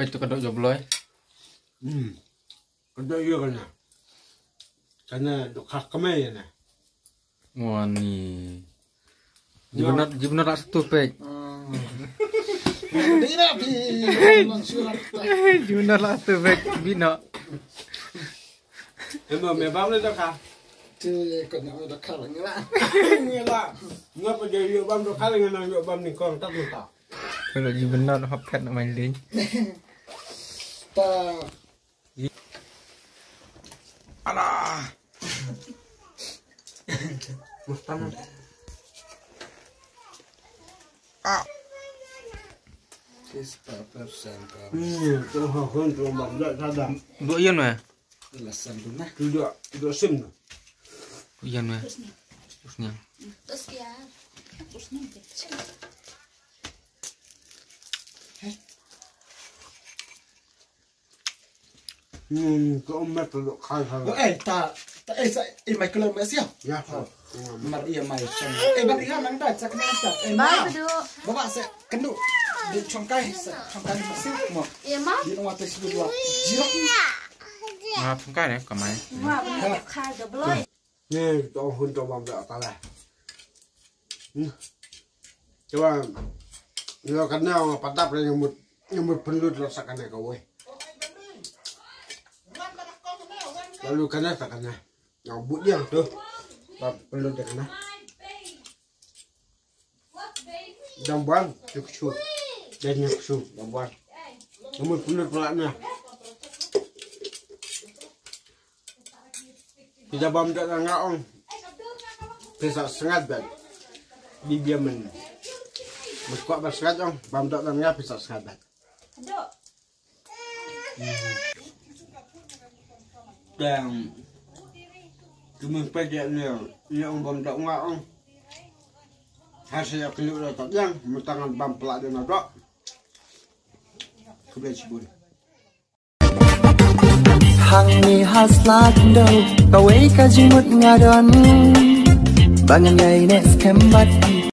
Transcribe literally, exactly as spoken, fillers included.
Itu ka doh jobloi. Hmm. Ka doh ïa kana. Kana doh ka kamai na. Wani. Jibnat, jibnat lah satu pek. Dira bi. Jibnat lah satu pek bina. Emang me bam le doh ka. Ti ko na doh ka ngela. Ngela. Ngapa jadi yuk bam doh ka ngena yuk bam ni kong tak muta. Kalau jibnat hapet nak main link. Ta. Alah. Mustang. Ah. Sista persen ka. Iya, tu hakun tu bangga sadar. Dua ian mah. Lasan tu nah. Tu dua, dua sim tu. Ian mah. Terus ni. Terus ya. Terus ni. Hmm, ka umat tu dok khai khai. Bo eh ta ta eh sa eh mai kulang mai sia. Ya. Mar ia mai sang. Eh ban ia nang da sak nang sak. Eh mai. Baba sa kenu. Di chongkai sa chongkai di masih mo. Iya ma. Di nong atas dua. Jirok. Ah, chongkai ne kamai. Ma ba khai da beloi. Ni to hun to bam da kala. Hmm. Coba. Lo kana nga patap le nyamut nyamut pendut lo sakana ka wei. Lalu kana sakana. Nga but dia tu. Bam pendut dia kana. Dam bang, tu kusu. Dan yang kusu, dam bang. Nyamut pendut pula na. Kita bam dak tang ong. Pisa sengat bat. Di dia men. Meskok ba sengat ong, bam dak tang pisa sengat bat. Tang. Kumang pajak ni, ni ong bam dak nga ong. Hasa ya kelu dak tak yang, mutangan bam pelak dia na dak. Kebetulan sibun. Hangne ha slak ndo, kawei ka jingmut nga don. Ba ngan ïai neh skhem bad